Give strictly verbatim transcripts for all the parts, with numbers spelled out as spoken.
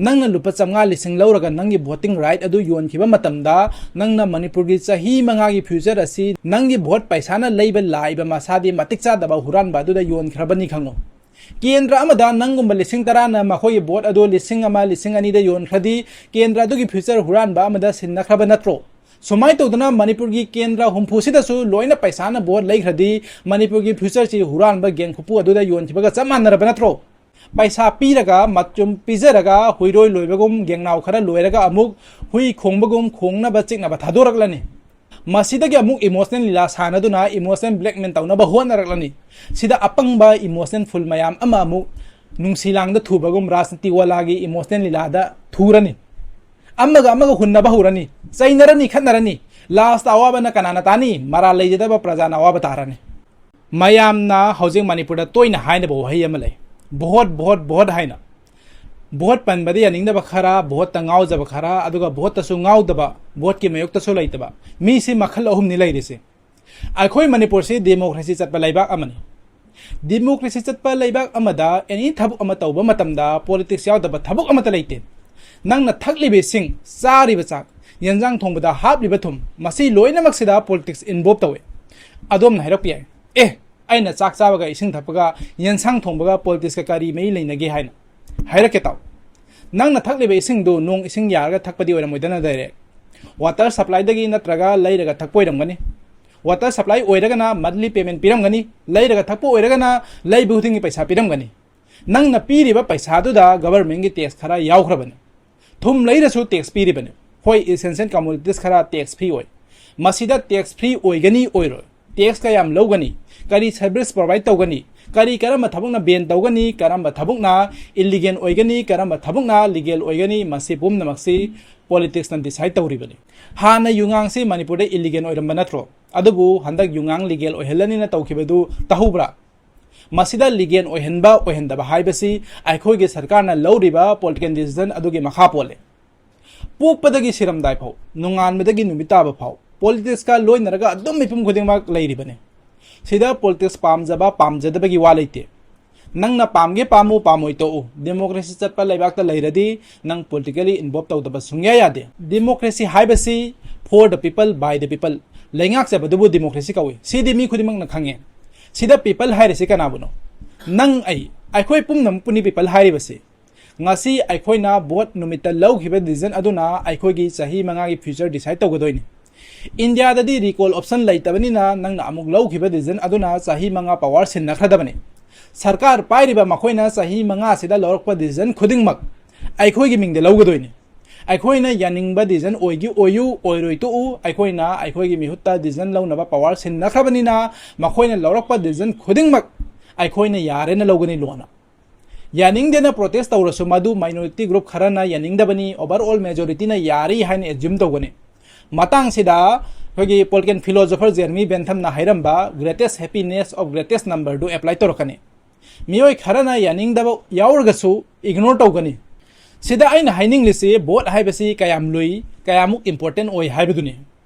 ꯅꯪꯅ ꯂꯨꯄꯥ ꯆꯥꯝꯃꯉꯥ ꯂꯤꯁꯤꯡ ꯂꯧꯔꯒ ꯅꯪꯒꯤ voting right ꯑꯗꯨ ꯌꯣꯟꯈꯤꯕ ꯃꯇꯝꯗ, ꯅꯪꯅ ꯃꯅꯤꯄꯨꯔꯒꯤ ꯆꯍꯤ ꯃꯉꯥꯒꯤ future ꯑꯁꯤ ꯅꯪꯒꯤ vote ꯄꯩꯁꯥꯅ ꯂꯩꯕ ꯂꯥꯛꯏꯕ ꯃꯁꯥꯗꯤ ꯃꯇꯤꯛ ꯆꯥꯗꯕ ꯍꯨꯔꯥꯟꯕ ꯑꯗꯨꯗ ꯌꯣꯟꯈ꯭ꯔꯕꯅꯤ ꯈꯪꯉꯨ꯫ ꯀꯦꯟꯗ꯭ꯔ ꯑꯃꯗ ꯅꯪꯒꯨꯝꯕ ꯂꯤꯁꯤꯡ ꯇꯔꯥꯅ ꯃꯈꯣꯏꯒꯤ vote ꯑꯗꯨ ꯂꯤꯁꯤꯡ ꯑꯃ, ꯂꯤꯁꯤꯡ ꯑꯅꯤꯗ ꯌꯣꯟꯈ꯭ꯔꯗꯤ, ꯀꯦꯟꯗ꯭ꯔ ꯑꯗꯨꯒꯤ future ꯍꯨꯔꯥꯟꯕ ꯑꯃꯗ ꯁꯤꯟꯅꯈ꯭ꯔꯕ ꯅꯠꯇ꯭ꯔꯣ? ꯁꯨꯃꯥꯏꯅ ꯇꯧꯗꯅ ꯃꯅꯤꯄꯨꯔꯒꯤ ꯀꯦꯟꯗ꯭ꯔ ꯍꯨꯝꯐꯨꯁꯤꯗꯁꯨ ꯂꯣꯏꯅ ꯄꯩꯁꯥꯅ vote ꯂꯩꯈ꯭ꯔꯗꯤ, ꯃꯅꯤꯄꯨꯔꯒꯤ futureꯁꯤ ꯍꯨꯔꯥꯟꯕ ꯒꯦꯡ ꯈꯨꯄꯨ ꯑꯗꯨꯗ ꯌꯣꯟꯈꯤꯕꯒ ꯆꯞ ꯃꯥꯟꯅꯔꯕ ꯅꯠꯇ꯭ꯔꯣ? ꯄꯩꯁꯥ ꯄꯤꯔꯒ, ꯃꯆꯨꯝ ꯄꯤꯖꯔꯒ, ꯍꯨꯏꯔꯣꯏ ꯂꯣꯏꯕꯒꯨꯝ ꯒꯦꯡꯅꯥꯎ ꯈꯔ ꯂꯣꯏꯔꯒ ꯑꯃꯨꯛ ꯍꯨꯏ ꯈꯣꯡꯕꯒꯨꯝ ꯈꯣꯡꯅꯕ ꯆꯤꯛꯅꯕ ꯊꯥꯗꯣꯔꯛꯂꯅꯤ꯫ ꯃꯁꯤꯗꯒꯤ ꯑꯃꯨꯛ emotional ꯂꯤꯂꯥ ꯁꯥꯟꯅꯗꯨꯅ emotional blackmail ꯇꯧꯅꯕ ꯍꯣꯠꯅꯔꯛꯂꯅꯤ꯫ ꯁꯤꯗ ꯑꯄꯪꯕ emotional fool ꯃꯌꯥꯝ ꯑꯃ ꯑꯃꯨꯛ ꯅꯨꯡꯁꯤ ꯂꯥꯡꯗ ꯊꯨꯕꯒꯨꯝ ꯔꯥꯖꯅꯤꯇꯤ ꯋꯥꯂꯥꯒꯤ emotional ꯂꯤꯂꯥꯗ ꯊꯨꯔꯅꯤ꯫ ꯑꯃꯒ ꯑꯃꯒ ꯍꯨꯟꯅꯕ ꯍꯧꯔꯅꯤ, ꯆꯩꯅꯔꯅꯤ, ꯈꯠꯅꯔꯅꯤ꯫ Last ꯑꯋꯥꯕꯅ ꯀꯅꯥꯅ ꯇꯥꯅꯤ? ꯃꯔꯥꯜ ꯂꯩꯖꯗꯕ ꯄ꯭ꯔꯖꯥꯅ ꯑꯋꯥꯕ ꯇꯥꯔꯅꯤ꯫ ꯃꯌꯥꯝꯅ ꯍꯧꯖꯤꯛ ꯃꯅꯤꯄꯨꯔꯗ ꯇꯣꯏꯅ ꯍꯥꯏꯅꯕ ꯋꯥꯍꯩ ꯑꯃ ꯂꯩ, "ꯚꯣꯠ, ꯚꯣꯠ, ꯚꯣꯠ" ꯍꯥꯏꯅ꯫ ꯚꯣꯠ ꯄꯟꯕꯗ ꯌꯥꯅꯤꯡꯗꯕ ꯈꯔ, ꯚꯣꯠꯇ ꯉꯥꯎꯖꯕ ꯈꯔ, ꯑꯗꯨꯒ ꯚꯣꯠꯇꯁꯨ ꯉꯥꯎꯗꯕ, ꯚꯣꯠꯀꯤ ꯃꯥꯌꯣꯛꯇꯁꯨ ꯂꯩꯇꯕ ꯃꯤꯁꯤ ꯃꯈꯜ ꯑꯍꯨꯝꯅꯤ ꯂꯩꯔꯤꯁꯦ꯫ ꯑꯩꯈꯣꯏ ꯃꯅꯤꯄꯨꯔꯁꯤ democracy ꯆꯠꯄ ꯂꯩꯕꯥꯛ ꯑꯃꯅꯤ꯫ Democracy ꯆꯠꯄ ꯂꯩꯕꯥꯛ ꯑꯃꯗ any ꯊꯕꯛ ꯑꯃ ꯇꯧꯕ ꯃꯇꯝꯗ politics ꯌꯥꯎꯗꯕ ꯊꯕꯛ ꯑꯃꯠꯇ ꯂꯩꯇꯦ꯫ ꯅꯪꯅ ꯊꯛꯂꯤꯕ ꯏꯁꯤꯡ, ꯆꯥꯔꯤꯕ ꯆꯥꯛ, ꯌꯦꯟꯖꯥꯡ ꯊꯣꯡꯕꯗ ꯍꯥꯞꯂꯤꯕ ꯊꯨꯝ, ꯃꯁꯤ ꯂꯣꯏꯅꯃꯛꯁꯤꯗ politics involve ꯇꯧꯏ꯫ ꯑꯗꯣꯝꯅ ꯍꯥꯏꯔꯛꯄ ꯌꯥꯏ, "ꯑꯦ, ꯑꯩꯅ ꯆꯥꯛ ꯆꯥꯕꯒ ꯏꯁꯤꯡ ꯊꯛꯄꯒ ꯌꯦꯟꯁꯥꯡ ꯊꯣꯡꯕꯒ politicsꯀ ꯀꯔꯤ ꯃꯔꯤ ꯂꯩꯅꯒꯦ?" ꯍꯥꯏꯅ꯫ ꯍꯥꯏꯔꯛꯀꯦ ꯇꯥꯎ꯫ ꯅꯪꯅ ꯊꯛꯂꯤꯕ ꯏꯁꯤꯡꯗꯨ ꯅꯣꯡ ꯏꯁꯤꯡ ꯌꯥꯔꯒ ꯊꯛꯄꯗꯤ ꯑꯣꯏꯔꯝꯃꯣꯏꯗꯅ, direct water supplyꯗꯒꯤ ꯅꯠꯇ꯭ꯔꯒ ꯂꯩꯔꯒ ꯊꯛꯄ ꯑꯣꯏꯔꯝꯒꯅꯤ꯫ Water supply ꯑꯣꯏꯔꯒꯅ monthly payment ꯄꯤꯔꯝꯒꯅꯤ, ꯂꯩꯔꯒ ꯊꯛꯄ ꯑꯣꯏꯔꯒꯅ ꯂꯩꯕ ꯈꯨꯗꯤꯡꯒꯤ ꯄꯩꯁꯥ ꯄꯤꯔꯝꯒꯅꯤ꯫ ꯅꯪꯅ ꯄꯤꯔꯤꯕ ꯄꯩꯁꯥꯗꯨꯗ governmentꯀꯤ tax ꯈꯔ ꯌꯥꯎꯈ꯭ꯔꯕꯅꯤ꯫ ꯊꯨꯝ ꯂꯩꯔꯁꯨ tax ꯄꯤꯔꯤꯕꯅꯤ꯫ ꯍꯣꯏ, essential commodities ꯈꯔ tax free ꯑꯣꯏ꯫ ꯃꯁꯤꯗ tax free ꯑꯣꯏꯒꯅꯤ ꯑꯣꯏꯔꯣꯏ, tax ꯀꯌꯥꯝ ꯂꯧꯒꯅꯤ, ꯀꯔꯤ service provide ꯇꯧꯒꯅꯤ, ꯀꯔꯤ, ꯀꯔꯝꯕ ꯊꯕꯛꯅ ban ꯇꯧꯒꯅꯤ, ꯀꯔꯝꯕ ꯊꯕꯛꯅ illegal ꯑꯣꯏꯒꯅꯤ, ꯀꯔꯝꯕ ꯊꯕꯛꯅ legal ꯑꯣꯏꯒꯅꯤ, ꯃꯁꯤ ꯄꯨꯝꯅꯃꯛꯁꯤ politicsꯅ decide ꯇꯧꯔꯤꯕꯅꯤ꯫ ꯍꯥꯟꯅ ꯌꯨꯉꯥꯡꯁꯤ ꯃꯅꯤꯄꯨꯔꯗ illegal ꯑꯣꯏꯔꯝꯕ ꯅꯠꯇ꯭ꯔꯣ? ꯑꯗꯨꯕꯨ ꯍꯟꯗꯛ ꯌꯨꯉꯥꯡ legal ꯑꯣꯏꯍꯜꯂꯅꯤꯅ ꯇꯧꯈꯤꯕꯗꯨ ꯇꯥꯍꯧꯕ꯭ꯔꯥ? ꯃꯁꯤꯗ legal ꯑꯣꯏꯍꯟꯕ ꯑꯣꯏꯍꯟꯗꯕ ꯍꯥꯏꯕꯁꯤ ꯑꯩꯈꯣꯏꯒꯤ ꯁꯔꯀꯥꯔꯅ ꯂꯧꯔꯤꯕ political decision ꯑꯗꯨꯒꯤ ꯃꯈꯥ ꯄꯣꯜꯂꯦ꯫ ꯄꯣꯛꯄꯗꯒꯤ ꯁꯤꯔꯝꯗꯥꯏ ꯐꯥꯎ, ꯅꯣꯡꯉꯥꯟꯕꯗꯒꯤ ꯅꯨꯃꯤꯠ ꯇꯥꯕ ꯐꯥꯎ, politicsꯀ ꯂꯣꯏꯅꯔꯒ ꯑꯗꯨꯝ ꯃꯤꯄꯨꯝ ꯈꯨꯗꯤꯡꯃꯛ ꯂꯩꯔꯤꯕꯅꯤ꯫ ꯁꯤꯗ politics ꯄꯥꯝꯖꯕ ꯄꯥꯝꯖꯗꯕꯒꯤ ꯋꯥ ꯂꯩꯇꯦ꯫ ꯅꯪꯅ ꯄꯥꯝꯒꯦ ꯄꯥꯝꯃꯨ, ꯄꯥꯝꯃꯣꯏ ꯇꯣꯛꯎ, democracy ꯆꯠꯄ ꯂꯩꯕꯥꯛꯇ ꯂꯩꯔꯗꯤ ꯅꯪ politically involve ꯇꯧꯗꯕ ꯁꯨꯡꯌꯥ ꯌꯥꯗꯦ꯫ Democracy ꯍꯥꯏꯕꯁꯤ for the people, by the people, ꯂꯩꯉꯥꯛꯆꯕꯗꯨꯕꯨ democracy ꯀꯧꯏ꯫ ꯁꯤꯗꯤ ꯃꯤ ꯈꯨꯗꯤꯡꯃꯛꯅ ꯈꯪꯉꯦ꯫ ꯁꯤꯗ people ꯍꯥꯏꯔꯤꯁꯤ ꯀꯅꯥꯕꯨꯅꯣ? ꯅꯪ, ꯑꯩ, ꯑꯩꯈꯣꯏ ꯄꯨꯝꯅꯃꯛꯄꯨꯅꯤ people ꯍꯥꯏꯔꯤꯕꯁꯤ꯫ ꯉꯁꯤ ꯑꯩꯈꯣꯏꯅ vote ꯅꯨꯃꯤꯠꯇ ꯂꯧꯈꯤꯕ decision ꯑꯗꯨꯅ ꯑꯩꯈꯣꯏꯒꯤ ꯆꯍꯤ ꯃꯉꯥꯒꯤ future decide ꯇꯧꯒꯗꯣꯏꯅꯤ꯫ ꯏꯟꯗꯤꯌꯥꯗꯗꯤ recall option ꯂꯩꯇꯕꯅꯤꯅ ꯅꯪꯅ ꯑꯃꯨꯛ ꯂꯧꯈꯤꯕ decision ꯑꯗꯨꯅ ꯆꯍꯤ ꯃꯉꯥ power ꯁꯤꯟꯅꯈ꯭ꯔꯗꯕꯅꯤ꯫ ꯁꯔꯀꯥꯔ ꯄꯥꯏꯔꯤꯕ ꯃꯈꯣꯏꯅ ꯆꯍꯤ ꯃꯉꯥꯁꯤꯗ ꯂꯧꯔꯛꯄ decision ꯈꯨꯗꯤꯡꯃꯛ ꯑꯩꯈꯣꯏꯒꯤ ꯃꯤꯡꯗ ꯂꯧꯒꯗꯣꯏꯅꯤ꯫ ꯑꯩꯈꯣꯏꯅ ꯌꯥꯅꯤꯡꯕ decision ꯑꯣꯏꯒꯤ ꯑꯣꯏꯌꯨ, ꯑꯣꯏꯔꯣꯏ ꯇꯣꯛꯎ, ꯑꯩꯈꯣꯏꯅ ꯑꯩꯈꯣꯏꯒꯤ ꯃꯤꯍꯨꯠꯇ decision ꯂꯧꯅꯕ power ꯁꯤꯟꯅꯈ꯭ꯔꯕꯅꯤꯅ ꯃꯈꯣꯏꯅ ꯂꯧꯔꯛꯄ decision ꯈꯨꯗꯤꯡꯃꯛ ꯑꯩꯈꯣꯏꯅ ꯌꯥꯔꯦꯅ ꯂꯧꯒꯅꯤ ꯂꯣꯟꯅ꯫ ꯌꯥꯅꯤꯡꯗꯦꯅ protest ꯇꯧꯔꯁꯨ ꯃꯗꯨ minority group ꯈꯔꯅ ꯌꯥꯅꯤꯡꯗꯕꯅꯤ, overall majority ꯅ ꯌꯥꯔꯤ ꯍꯥꯏꯅ assume ꯇꯧꯒꯅꯤ꯫ ꯃꯇꯥꯡꯁꯤꯗ ꯑꯩꯈꯣꯏꯒꯤ political philosopher Jeremy Bentham ꯅ ꯍꯥꯏꯔꯝꯕ greatest happiness of greatest number do apply ꯇꯧꯔꯛꯀꯅꯤ꯫ ꯃꯤꯑꯣꯏ ꯈꯔꯅ ꯌꯥꯅꯤꯡꯗꯕ ꯌꯥꯎꯔꯒꯁꯨ ignore ꯇꯧꯒꯅꯤ꯫ ꯁꯤꯗ ꯑꯩꯅ ꯍꯥꯏꯅꯤꯡꯂꯤꯁꯤ vote ꯍꯥꯏꯕꯁꯤ ꯀꯌꯥꯝ ꯂꯨꯏ, ꯀꯌꯥꯃꯨꯛ important ꯑꯣꯏ ꯍꯥꯏꯕꯗꯨꯅꯤ꯫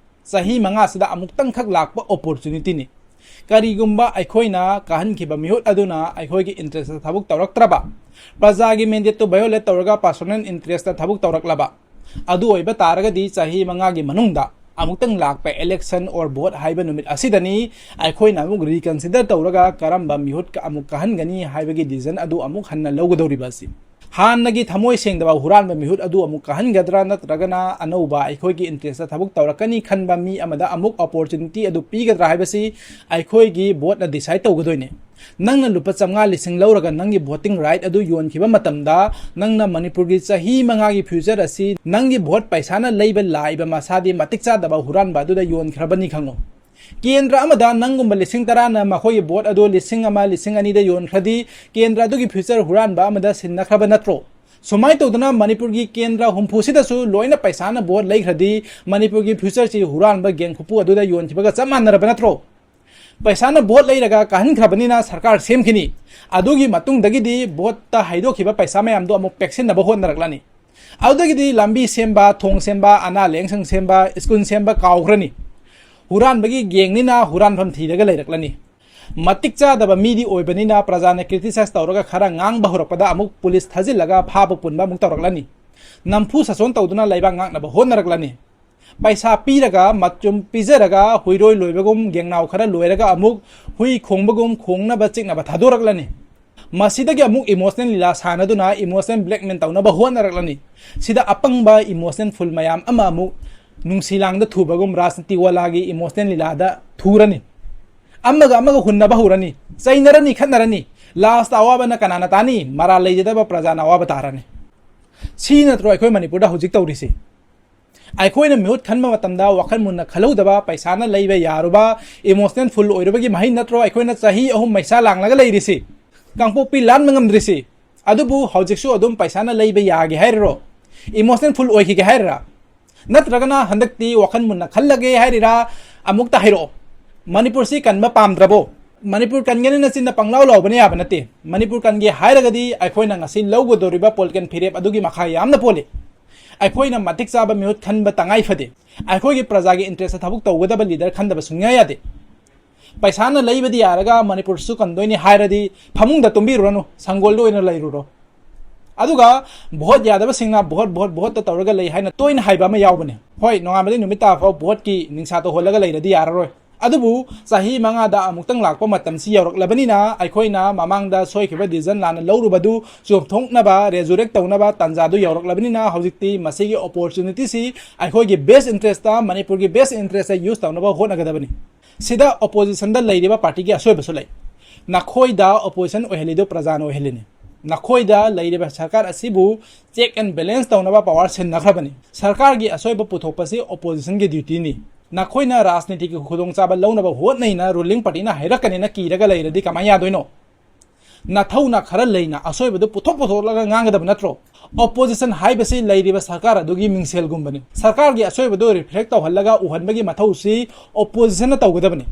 ꯆꯍꯤ ꯃꯉꯥꯁꯤꯗ ꯑꯃꯨꯛꯇꯪꯈꯛ ꯂꯥꯛꯄ opportunity ꯅꯤ꯫ ꯀꯔꯤꯒꯨꯝꯕ ꯑꯩꯈꯣꯏꯅ ꯀꯥꯍꯟꯈꯤꯕ ꯃꯤꯍꯨꯠ ꯑꯗꯨꯅ ꯑꯩꯈꯣꯏꯒꯤ interest ꯇ ꯊꯕꯛ ꯇꯧꯔꯛꯇ꯭ꯔꯕ, ꯄ꯭ꯔꯖꯥꯒꯤ mandate ꯇꯨ violate ꯇꯧꯔꯒ personal interest ꯇ ꯊꯕꯛ ꯇꯧꯔꯛꯂꯕ, ꯑꯗꯨ ꯑꯣꯏꯕ ꯇꯥꯔꯒꯗꯤ ꯆꯍꯤ ꯃꯉꯥꯒꯤ ꯃꯅꯨꯡꯗ ꯑꯃꯨꯛꯇꯪ ꯂꯥꯛꯄ election or vote ꯍꯥꯏꯕ ꯅꯨꯃꯤꯠ ꯑꯁꯤꯗꯅꯤ ꯑꯩꯈꯣꯏꯅ ꯑꯃꯨꯛ reconsider ꯇꯧꯔꯒ ꯀꯔꯝꯕ ꯃꯤꯍꯨꯠ ꯑꯃꯨꯛ ꯀꯥꯍꯟꯒꯅꯤ ꯍꯥꯏꯕꯒꯤ decision ꯑꯗꯨ ꯑꯃꯨꯛ ꯍꯟꯅ ꯂꯧꯒꯗꯧꯔꯤꯕ ꯑꯁꯤ꯫ ꯍꯥꯟꯅꯒꯤ ꯊꯃꯣꯏ ꯁꯦꯡꯗꯕ ꯍꯨꯔꯥꯟꯕ ꯃꯤꯍꯨꯠ ꯑꯗꯨ ꯑꯃꯨꯛ ꯀꯥꯍꯟꯒꯗ꯭ꯔꯥ, ꯅꯠꯇ꯭ꯔꯒꯅ ꯑꯅꯧꯕ ꯑꯩꯈꯣꯏꯒꯤ interest ꯇ ꯊꯕꯛ ꯇꯧꯔꯛꯀꯅꯤ ꯈꯟꯕ ꯃꯤ ꯑꯃꯗ ꯑꯃꯨꯛ opportunity ꯑꯗꯨ ꯄꯤꯒꯗ꯭ꯔꯥ ꯍꯥꯏꯕꯁꯤ ꯑꯩꯈꯣꯏꯒꯤ vote ꯅ decide ꯇꯧꯒꯗꯣꯏꯅꯦ꯫ ꯅꯪꯅ ꯂꯨꯄꯥ ꯆꯥꯝꯃꯉꯥ ꯂꯤꯁꯤꯡ ꯂꯧꯔꯒ ꯅꯪꯒꯤ voting right ꯑꯗꯨ ꯌꯣꯟꯈꯤꯕ ꯃꯇꯝꯗ, ꯅꯪꯅ ꯃꯅꯤꯄꯨꯔꯒꯤ ꯆꯍꯤ ꯃꯉꯥꯒꯤ future ꯑꯁꯤ ꯅꯪꯒꯤ vote ꯄꯩꯁꯥꯅ ꯂꯩꯕ ꯂꯥꯛꯏꯕ ꯃꯁꯥꯗꯤ ꯃꯇꯤꯛ ꯆꯥꯗꯕ ꯍꯨꯔꯥꯟꯕ ꯑꯗꯨꯗ ꯌꯣꯟꯈ꯭ꯔꯕꯅꯤ ꯈꯪꯉꯨ꯫ ꯀꯦꯟꯗ꯭ꯔ ꯑꯃꯗ ꯅꯪꯒꯨꯝꯕ ꯂꯤꯁꯤꯡ ꯇꯔꯥꯅ ꯃꯈꯣꯏꯒꯤ vote ꯑꯗꯨ ꯂꯤꯁꯤꯡ ꯑꯃ, ꯂꯤꯁꯤꯡ ꯑꯅꯤꯗ ꯌꯣꯟꯈ꯭ꯔꯗꯤ ꯀꯦꯟꯗ꯭ꯔ ꯑꯗꯨꯒꯤ future ꯍꯨꯔꯥꯟꯕ ꯑꯃꯗ ꯁꯤꯟꯅꯈ꯭ꯔꯕ ꯅꯠꯇ꯭ꯔꯣ? ꯁꯨꯃꯥꯏꯅ ꯇꯧꯗꯅ ꯃꯅꯤꯄꯨꯔꯒꯤ ꯀꯦꯟꯗ꯭ꯔ ꯍꯨꯝꯐꯨꯁꯤꯗꯁꯨ ꯂꯣꯏꯅ ꯄꯩꯁꯥꯅ vote ꯂꯩꯈ꯭ꯔꯗꯤ ꯃꯅꯤꯄꯨꯔꯒꯤ future ꯁꯤ ꯍꯨꯔꯥꯟꯕ gang ꯈꯨꯄꯨ ꯑꯗꯨꯗ ꯌꯣꯟꯈꯤꯕꯒ ꯆꯞ ꯃꯥꯟꯅꯔꯕ ꯅꯠꯇ꯭ꯔꯣ? ꯄꯩꯁꯥꯅ vote ꯂꯩꯔꯒ ꯀꯥꯍꯟꯈ꯭ꯔꯕꯅꯤꯅ ꯁꯔꯀꯥꯔ ꯁꯦꯝꯈꯤꯅꯤ꯫ ꯑꯗꯨꯒꯤ ꯃꯇꯨꯡꯗꯒꯤꯗꯤ vote ꯇ ꯍꯩꯗꯣꯛꯈꯤꯕ ꯄꯩꯁꯥ ꯃꯌꯥꯝꯗꯣ ꯑꯃꯨꯛ ꯄꯦꯛꯁꯤꯟꯅꯕ ꯍꯣꯠꯅꯔꯛꯂꯅꯤ꯫ ꯑꯗꯨꯗꯒꯤꯗꯤ ꯂꯝꯕꯤ ꯁꯦꯝꯕ, ꯊꯣꯡ ꯁꯦꯝꯕ, ꯑꯅꯥ ꯂꯥꯌꯦꯡꯁꯪ ꯁꯦꯝꯕ, school ꯁꯦꯝꯕ ꯀꯥꯎꯈ꯭ꯔꯅꯤ꯫ ꯍꯨꯔꯥꯟꯕꯒꯤ gang ꯅꯤꯅ ꯍꯨꯔꯥꯟꯐꯝ ꯊꯤꯔꯒ ꯂꯩꯔꯛꯂꯅꯤ꯫ ꯃꯇꯤꯛ ꯆꯥꯗꯕ ꯃꯤꯗꯤ ꯑꯣꯏꯕꯅꯤꯅ ꯄ꯭ꯔꯖꯥꯅ criticize ꯇꯧꯔꯒ ꯈꯔ ꯉꯥꯡꯕ ꯍꯧꯔꯛꯄꯗ ꯑꯃꯨꯛ ꯄꯨꯂꯤꯁ ꯊꯥꯖꯤꯜꯂꯒ ꯐꯥꯕ ꯄꯨꯟꯕ ꯑꯃꯨꯛ ꯇꯧꯔꯛꯂꯅꯤ꯫ ꯅꯝꯐꯨ ꯁꯥꯁꯣꯟ ꯇꯧꯗꯨꯅ ꯂꯩꯕꯥꯛ ꯉꯥꯛꯅꯕ ꯍꯣꯠꯅꯔꯛꯂꯅꯤ꯫ ꯄꯩꯁꯥ ꯄꯤꯔꯒ, ꯃꯆꯨꯝ ꯄꯤꯖꯔꯒ, ꯍꯨꯏꯔꯣꯏ ꯂꯣꯏꯕꯒꯨꯝ ꯒꯦꯡꯅꯥꯎ ꯈꯔ ꯂꯣꯏꯔꯒ ꯑꯃꯨꯛ ꯍꯨꯏ ꯈꯣꯡꯕꯒꯨꯝ ꯈꯣꯡꯅꯕ ꯆꯤꯛꯅꯕ ꯊꯥꯗꯣꯔꯛꯂꯅꯤ꯫ ꯃꯁꯤꯗꯒꯤ ꯑꯃꯨꯛ emotional ꯂꯤꯂꯥ ꯁꯥꯟꯅꯗꯨꯅ emotional blackmail ꯇꯧꯅꯕ ꯍꯣꯠꯅꯔꯛꯂꯅꯤ꯫ ꯁꯤꯗ ꯑꯄꯪꯕ emotional fool ꯃꯌꯥꯝ ꯑꯃ ꯑꯃꯨꯛ ꯅꯨꯡꯁꯤ ꯂꯥꯡꯗ ꯊꯨꯕꯒꯨꯝ ꯔꯥꯖꯅꯤꯇꯤ ꯋꯥꯂꯥꯒꯤ emotional ꯂꯤꯂꯥꯗ ꯊꯨꯔꯅꯤ꯫ ꯑꯃꯒ ꯑꯃꯒ ꯍꯨꯟꯅꯕ ꯍꯧꯔꯅꯤ, ꯆꯩꯅꯔꯅꯤ, ꯈꯠꯅꯔꯅꯤ꯫ Last ꯑꯋꯥꯕꯅ ꯀꯅꯥꯅ ꯇꯥꯅꯤ? ꯃꯔꯥꯜ ꯂꯩꯖꯗꯕ ꯄ꯭ꯔꯖꯥꯅ ꯑꯋꯥꯕ ꯇꯥꯔꯅꯤ꯫ ꯁꯤ ꯅꯠꯇ꯭ꯔꯣ ꯑꯩꯈꯣꯏ ꯃꯅꯤꯄꯨꯔꯗ ꯍꯧꯖꯤꯛ ꯇꯧꯔꯤꯁꯤ? ꯑꯩꯈꯣꯏꯅ ꯃꯤꯍꯨꯠ ꯈꯟꯕ ꯃꯇꯝꯗ ꯋꯥꯈꯜ ꯃꯨꯟꯅ ꯈꯜꯍꯧꯗꯕ, ꯄꯩꯁꯥꯅ ꯂꯩꯕ ꯌꯥꯔꯨꯕ, emotional fool ꯑꯣꯏꯔꯨꯕꯒꯤ ꯃꯍꯩ ꯅꯠꯇ꯭ꯔꯣ ꯑꯩꯈꯣꯏꯅ ꯆꯍꯤ ꯑꯍꯨꯝ ꯃꯩꯁꯥ ꯂꯥꯡꯂꯒ ꯂꯩꯔꯤꯁꯤ? ꯀꯥꯡꯄꯣꯛꯄꯤ ꯂꯥꯟꯕ ꯉꯝꯗ꯭ꯔꯤꯁꯤ? ꯑꯗꯨꯕꯨ ꯍꯧꯖꯤꯛꯁꯨ ꯑꯗꯨꯝ ꯄꯩꯁꯥꯅ ꯂꯩꯕ ꯌꯥꯒꯦ ꯍꯥꯏꯔꯤꯔꯣ? Emotional fool ꯑꯣꯏꯈꯤꯒꯦ ꯍꯥꯏꯔꯤꯔꯥ? ꯅꯠꯇ꯭ꯔꯒꯅ ꯍꯟꯗꯛꯇꯤ ꯋꯥꯈꯜ ꯃꯨꯟꯅ ꯈꯜꯂꯒꯦ ꯍꯥꯏꯔꯤꯔꯥ? ꯑꯃꯨꯛꯇ ꯍꯥꯏꯔꯛꯑꯣ꯫ ꯃꯅꯤꯄꯨꯔꯁꯤ ꯀꯟꯕ ꯄꯥꯝꯗ꯭ꯔꯕꯣ? ꯃꯅꯤꯄꯨꯔ ꯀꯟꯒꯅꯤꯅ ꯆꯤꯟꯅ ꯄꯪꯂꯥꯎ ꯂꯥꯎꯕꯅ ꯌꯥꯕ ꯅꯠꯇꯦ꯫ ꯃꯅꯤꯄꯨꯔ ꯀꯟꯒꯦ ꯍꯥꯏꯔꯒꯗꯤ ꯑꯩꯈꯣꯏꯅ ꯉꯁꯤ ꯂꯧꯒꯗꯧꯔꯤꯕ political ꯐꯤꯔꯦꯞ ꯑꯗꯨꯒꯤ ꯃꯈꯥ ꯌꯥꯝꯅ ꯄꯣꯜꯂꯤ꯫ ꯑꯩꯈꯣꯏꯅ ꯃꯇꯤꯛ ꯆꯥꯕ ꯃꯤꯍꯨꯠ ꯈꯟꯕ ꯇꯉꯥꯏ ꯐꯗꯦ꯫ ꯑꯩꯈꯣꯏꯒꯤ ꯄ꯭ꯔꯖꯥꯒꯤ interest ꯊꯕꯛ ꯇꯧꯒꯗꯕ leader ꯈꯟꯗꯕ ꯁꯨꯡꯌꯥ ꯌꯥꯗꯦ꯫ ꯄꯩꯁꯥꯅ ꯂꯩꯕꯗꯤ ꯌꯥꯔꯒ ꯃꯅꯤꯄꯨꯔꯁꯨ ꯀꯟꯗꯣꯏꯅꯤ ꯍꯥꯏꯔꯗꯤ ꯐꯃꯨꯡꯗ ꯇꯨꯝꯕꯤꯔꯨꯔꯅꯨ, ꯁꯪꯒꯣꯜꯗ ꯑꯣꯏꯅ ꯂꯩꯔꯨꯔꯣ꯫ ꯑꯗꯨꯒ vote ꯌꯥꯗꯕꯁꯤꯡꯅ vote, vote, voteꯇ ꯇꯧꯔꯒ ꯂꯩ ꯍꯥꯏꯅ ꯇꯣꯏꯅ ꯍꯥꯏꯕ ꯑꯃ ꯌꯥꯎꯕꯅꯦ꯫ ꯍꯣꯏ, ꯅꯣꯡꯉꯥꯟꯕꯗꯒꯤ ꯅꯨꯃꯤꯠ ꯇꯥꯐꯥꯎ voteꯀꯤ ꯅꯤꯡꯁꯥ ꯇꯧꯍꯜꯂꯒ ꯂꯩꯔꯗꯤ ꯌꯥꯔꯔꯣꯏ꯫ ꯑꯗꯨꯕꯨ ꯆꯍꯤ ꯃꯉꯥꯗ ꯑꯃꯨꯛꯇꯪ ꯂꯥꯛꯄ ꯃꯇꯝꯁꯤ ꯌꯧꯔꯛꯂꯕꯅꯤꯅ ꯑꯩꯈꯣꯏꯅ ꯃꯃꯥꯡꯗ ꯁꯣꯏꯈꯤꯕ decision ꯂꯥꯟꯅ ꯂꯧꯔꯨꯕꯗꯨ ꯆꯨꯝꯊꯣꯛꯅꯕ resurrect ꯇꯧꯅꯕ ꯇꯥꯟꯖꯥꯗꯨ ꯌꯧꯔꯛꯂꯕꯅꯤꯅ ꯍꯧꯖꯤꯛꯇꯤ ꯃꯁꯤꯒꯤ opportunityꯁꯤ ꯑꯩꯈꯣꯏꯒꯤ best interestꯇ, ꯃꯅꯤꯄꯨꯔꯒꯤ best interestꯇ use ꯇꯧꯅꯕ ꯍꯣꯠꯅꯒꯗꯕꯅꯤ꯫ ꯁꯤꯗ oppositionꯗ ꯂꯩꯔꯤꯕ partyꯒꯤ ꯑꯁꯣꯏꯕꯁꯨ ꯂꯩ꯫ ꯅꯈꯣꯏꯗ opposition ꯑꯣꯏꯍꯜꯂꯤꯗꯨ ꯄ꯭ꯔꯖꯥꯅ ꯑꯣꯏꯍꯜꯂꯤꯅꯤ꯫ ꯅꯈꯣꯏꯗ ꯂꯩꯔꯤꯕ ꯁꯔꯀꯥꯔ ꯑꯁꯤꯕꯨ check and balance ꯇꯧꯅꯕ power ꯁꯤꯟꯅꯈ꯭ꯔꯕꯅꯤ꯫ ꯁꯔꯀꯥꯔꯒꯤ ꯑꯁꯣꯏꯕ ꯄꯨꯊꯣꯛꯄꯁꯤ oppositionꯒꯤ dutyꯅꯤ꯫ ꯅꯈꯣꯏꯅ ꯔꯥꯖꯅꯤꯇꯤꯒꯤ ꯈꯨꯗꯣꯡꯆꯥꯕ ꯂꯧꯅꯕ ꯍꯣꯠꯅꯩꯅ ruling partyꯅ ꯍꯥꯏꯔꯛꯀꯅꯤꯅ ꯀꯤꯔꯒ ꯂꯩꯔꯗꯤ ꯀꯃꯥꯏꯅ ꯌꯥꯗꯣꯏꯅꯣ? ꯅꯊꯧꯅ ꯈꯔ ꯂꯩꯅ ꯑꯁꯣꯏꯕꯗꯨ ꯄꯨꯊꯣꯛ ꯄꯨꯊꯣꯛꯂꯒ ꯉꯥꯡꯒꯗꯕ ꯅꯠꯇ꯭ꯔꯣ? Opposition ꯍꯥꯏꯕꯁꯤ ꯂꯩꯔꯤꯕ ꯁꯔꯀꯥꯔ ꯑꯗꯨꯒꯤ ꯃꯤꯡꯁꯦꯜꯒꯨꯝꯕꯅꯤ꯫ ꯁꯔꯀꯥꯔꯒꯤ ꯑꯁꯣꯏꯕꯗꯨ reflect ꯇꯧꯍꯜꯂꯒ ꯎꯍꯟꯕꯒꯤ ꯃꯊꯧꯁꯤ oppositionꯅ ꯇꯧꯒꯗꯕꯅꯤ꯫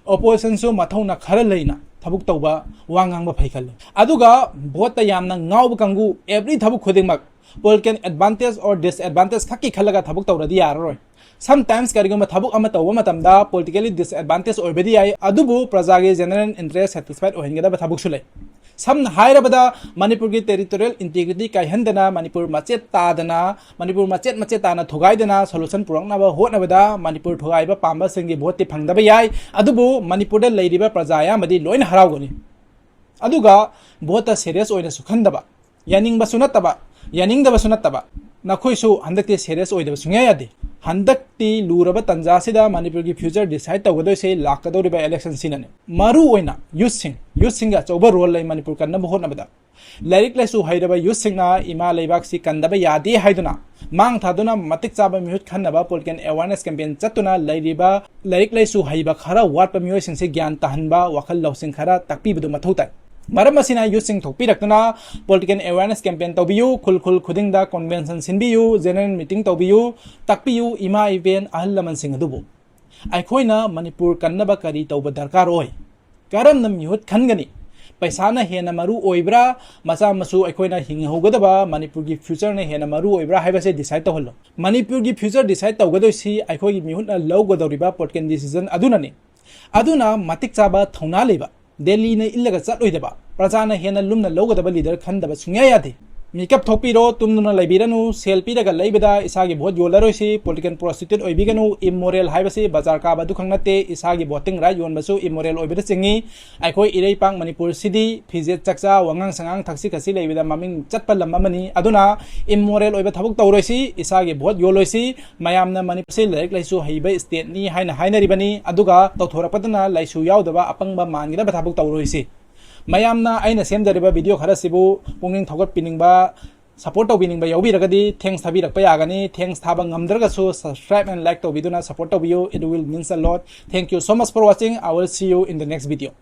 Oppositionꯁꯨ ꯃꯊꯧꯅ ꯈꯔ ꯂꯩꯅ ꯊꯕꯛ ꯇꯧꯕ, ꯋꯥ ꯉꯥꯡꯕ ꯐꯩ ꯈꯜꯂꯤ꯫ ꯑꯗꯨꯒ voteꯇ ꯌꯥꯝꯅ ꯉꯥꯎꯕ ꯀꯥꯡꯕꯨ, every ꯊꯕꯛ ꯈꯨꯗꯤꯡꯃꯛ political advantage or disadvantage ꯈꯛꯀꯤ ꯈꯜꯂꯒ ꯊꯕꯛ ꯇꯧꯔꯗꯤ ꯌꯥꯔꯔꯣꯏ꯫ Sometimes ꯀꯔꯤꯒꯨꯝꯕ ꯊꯕꯛ ꯑꯃ ꯇꯧꯕ ꯃꯇꯝꯗ politically disadvantage ꯑꯣꯏꯕꯗꯤ ꯌꯥꯏ, ꯑꯗꯨꯕꯨ ꯄ꯭ꯔꯖꯥꯒꯤ general interest satisfied ꯑꯣꯏꯍꯟꯒꯗꯕ ꯊꯕꯛꯁꯨ ꯂꯩ꯫ ꯁꯝꯅ ꯍꯥꯏꯔꯕꯗ, ꯃꯅꯤꯄꯨꯔꯒꯤ territorial integrity ꯀꯥꯏꯍꯟꯗꯅ, ꯃꯅꯤꯄꯨꯔ ꯃꯆꯦꯠ ꯇꯥꯗꯅ, ꯃꯅꯤꯄꯨꯔ ꯃꯆꯦꯠ ꯃꯆꯦꯠ ꯇꯥꯅ ꯊꯨꯒꯥꯏꯗꯅ solution ꯄꯨꯔꯛꯅꯕ ꯍꯣꯠꯅꯕꯗ ꯃꯅꯤꯄꯨꯔ ꯊꯨꯒꯥꯏꯕ ꯄꯥꯝꯕꯁꯤꯡꯒꯤ voteꯇꯤ ꯐꯪꯗꯕ ꯌꯥꯏ, ꯑꯗꯨꯕꯨ ꯃꯅꯤꯄꯨꯔꯗ ꯂꯩꯔꯤꯕ ꯄ꯭ꯔꯖꯥ ꯑꯌꯥꯝꯕꯗꯤ ꯂꯣꯏꯅ ꯍꯔꯥꯎꯒꯅꯤ꯫ ꯑꯗꯨꯒ voteꯇ serious ꯑꯣꯏꯅꯁꯨ ꯈꯟꯗꯕ, ꯌꯥꯅꯤꯡꯕꯁꯨ ꯅꯠꯇꯕ, ꯌꯥꯅꯤꯡꯗꯕꯁꯨ ꯅꯠꯇꯕ, ꯅꯈꯣꯏꯁꯨ ꯍꯟꯗꯛꯇꯤ serious ꯑꯣꯏꯗꯕ ꯁꯨꯡꯌꯥ ꯌꯥꯗꯦ꯫ ꯍꯟꯗꯛꯇꯤ ꯂꯨꯔꯕ ꯇꯟꯖꯥꯁꯤꯗ ꯃꯅꯤꯄꯨꯔꯒꯤ future decide ꯇꯧꯒꯗꯣꯏꯁꯦ ꯂꯥꯛꯀꯗꯧꯔꯤꯕ electionꯁꯤꯅꯅꯦ꯫ ꯃꯔꯨ ꯑꯣꯏꯅ youthꯁꯤꯡ, youthꯁꯤꯡꯒꯤ ꯑꯆꯧꯕ role ꯂꯩ ꯃꯅꯤꯄꯨꯔ ꯀꯟꯅꯕ ꯍꯣꯠꯅꯕꯗ꯫ ꯂꯥꯏꯔꯤꯛ ꯂꯥꯏꯁꯨ ꯍꯩꯔꯕ youthꯁꯤꯡꯅ ꯏꯃꯥ ꯂꯩꯕꯥꯛꯁꯤ ꯀꯟꯗꯕ ꯌꯥꯗꯦ ꯍꯥꯏꯗꯨꯅ ꯃꯥꯡ ꯊꯥꯗꯨꯅ ꯃꯇꯤꯛ ꯆꯥꯕ ꯃꯤꯍꯨꯠ ꯈꯟꯅꯕ political awareness campaign ꯆꯠꯇꯨꯅ ꯂꯩꯔꯤꯕ ꯂꯥꯏꯔꯤꯛ ꯂꯥꯏꯁꯨ ꯍꯩꯕ ꯈꯔ ꯋꯥꯠꯄ ꯃꯤꯑꯣꯏꯁꯤꯡꯁꯤ ꯒ꯭ꯌꯥꯟ ꯇꯥꯍꯟꯕ, ꯋꯥꯈꯜ ꯂꯧꯁꯤꯡ ꯈꯔ ꯇꯥꯛꯄꯤꯕꯗꯨ ꯃꯊꯧ ꯇꯥꯏ꯫ ꯃꯔꯝ ꯑꯁꯤꯅ youthꯁꯤꯡ ꯊꯣꯛꯄꯤꯔꯛꯇꯨꯅ political awareness campaign ꯇꯧꯕꯤꯌꯨ, ꯈꯨꯜ ꯈꯨꯜ ꯈꯨꯗꯤꯡꯗ convention ꯁꯤꯟꯕꯤꯌꯨ, general meeting ꯇꯧꯕꯤꯌꯨ, ꯇꯥꯛꯄꯤꯌꯨ, ꯏꯃꯥ ꯏꯕꯦꯟ ꯑꯍꯜ ꯂꯃꯟꯁꯤꯡ ꯑꯗꯨꯕꯨ꯫ ꯑꯩꯈꯣꯏꯅ ꯃꯅꯤꯄꯨꯔ ꯀꯟꯅꯕ ꯀꯔꯤ ꯇꯧꯕ ꯗꯔꯀꯥꯔ ꯑꯣꯏ? ꯀꯔꯝꯅ ꯃꯤꯍꯨꯠ ꯈꯟꯒꯅꯤ? ꯄꯩꯁꯥꯅ ꯍꯦꯟꯅ ꯃꯔꯨ ꯑꯣꯏꯕ꯭ꯔꯥ? ꯃꯆꯥ ꯃꯁꯨ ꯑꯩꯈꯣꯏꯅ ꯍꯤꯡꯍꯧꯒꯗꯕ ꯃꯅꯤꯄꯨꯔꯒꯤ futureꯅ ꯍꯦꯟꯅ ꯃꯔꯨ ꯑꯣꯏꯕ꯭ꯔꯥ ꯍꯥꯏꯕꯁꯦ decide ꯇꯧꯍꯜꯂꯣ꯫ ꯃꯅꯤꯄꯨꯔꯒꯤ future decide ꯇꯧꯒꯗꯣꯏꯁꯤ ꯑꯩꯈꯣꯏꯒꯤ ꯃꯤꯍꯨꯠꯅ ꯂꯧꯒꯗꯧꯔꯤꯕ political decision ꯑꯗꯨꯅꯅꯤ꯫ ꯑꯗꯨꯅ ꯃꯇꯤꯛ ꯆꯥꯕ ꯊꯧꯅꯥ ꯂꯩꯕ, ꯗꯦꯜꯂꯤꯅ ꯏꯜꯂꯒ ꯆꯠꯂꯣꯏꯗꯕ, ꯄ꯭ꯔꯖꯥꯅ ꯍꯦꯟꯅ ꯂꯨꯝꯅ ꯂꯧꯒꯗꯕ leader ꯈꯟꯗꯕ ꯁꯨꯡꯌꯥ ꯌꯥꯗꯦ꯫ ꯃꯤꯀꯞ ꯊꯣꯛꯄꯤꯔꯣ, ꯇꯨꯝꯗꯨꯅ ꯂꯩꯕꯤꯔꯅꯨ, ꯁꯦꯜ ꯄꯤꯔꯒ ꯂꯩꯕꯗ ꯏꯁꯥꯒꯤ vote ꯌꯣꯜꯂꯔꯣꯏꯁꯤ, political prostitute ꯑꯣꯏꯕꯤꯒꯅꯨ, immoral ꯍꯥꯏꯕꯁꯤ ꯕꯖꯥꯔ ꯀꯥꯕ ꯑꯗꯨꯈꯛ ꯅꯠꯇꯦ, ꯏꯁꯥꯒꯤ voting right ꯌꯣꯟꯕꯁꯨ immoral ꯑꯣꯏꯕꯗ ꯆꯤꯡꯏ꯫ ꯑꯩꯈꯣꯏ ꯏꯔꯩꯄꯥꯛ ꯃꯅꯤꯄꯨꯔꯁꯤꯗꯤ ꯐꯤꯖꯦꯠ ꯆꯛꯆꯥ, ꯋꯥꯉꯥꯡ ꯁꯉꯥꯡ, ꯊꯛꯁꯤ ꯈꯥꯁꯤ ꯂꯩꯕꯗ ꯃꯃꯤꯡ ꯆꯠꯄ ꯂꯝ ꯑꯃꯅꯤ꯫ ꯑꯗꯨꯅ immoral ꯑꯣꯏꯕ ꯊꯕꯛ ꯇꯧꯔꯣꯏꯁꯤ, ꯏꯁꯥꯒꯤ vote ꯌꯣꯜꯂꯣꯏꯁꯤ꯫ ꯃꯌꯥꯝꯅ ꯃꯅꯤꯄꯨꯔꯁꯤ ꯂꯥꯏꯔꯤꯛ ꯂꯥꯏꯁꯨ ꯍꯩꯕ stateꯅꯤ ꯍꯥꯏꯅ ꯍꯥꯏꯅꯔꯤꯕꯅꯤ, ꯑꯗꯨꯒ ꯇꯧꯊꯣꯔꯛꯄꯗꯅ ꯂꯥꯏꯁꯨ ꯌꯥꯎꯗꯕ ꯑꯄꯪꯕ ꯃꯥꯟꯒꯗꯕ ꯊꯕꯛ ꯇꯧꯔꯣꯏꯁꯤ꯫ ꯃꯌꯥꯝꯅ ꯑꯩꯅ ꯁꯦꯝꯖꯔꯤꯕ video ꯈꯔꯁꯤꯕꯨ ꯄꯨꯛꯅꯤꯡ ꯊꯧꯒꯠꯄꯤꯅꯤꯡꯕ, support ꯇꯧꯕꯤꯅꯤꯡꯕ ꯌꯥꯎꯕꯤꯔꯒꯗꯤ thanks ꯊꯥꯕꯤꯔꯛꯄ ꯌꯥꯒꯅꯤ꯫ Thanks ꯊꯥꯕ ꯉꯝꯗ꯭ꯔꯒꯁꯨ subscribe and like ꯇꯧꯕꯤꯗꯨꯅ support ꯇꯧꯕꯤꯌꯨ꯫ It will means a lot. Thank you so much for watching. I will see you in the next video.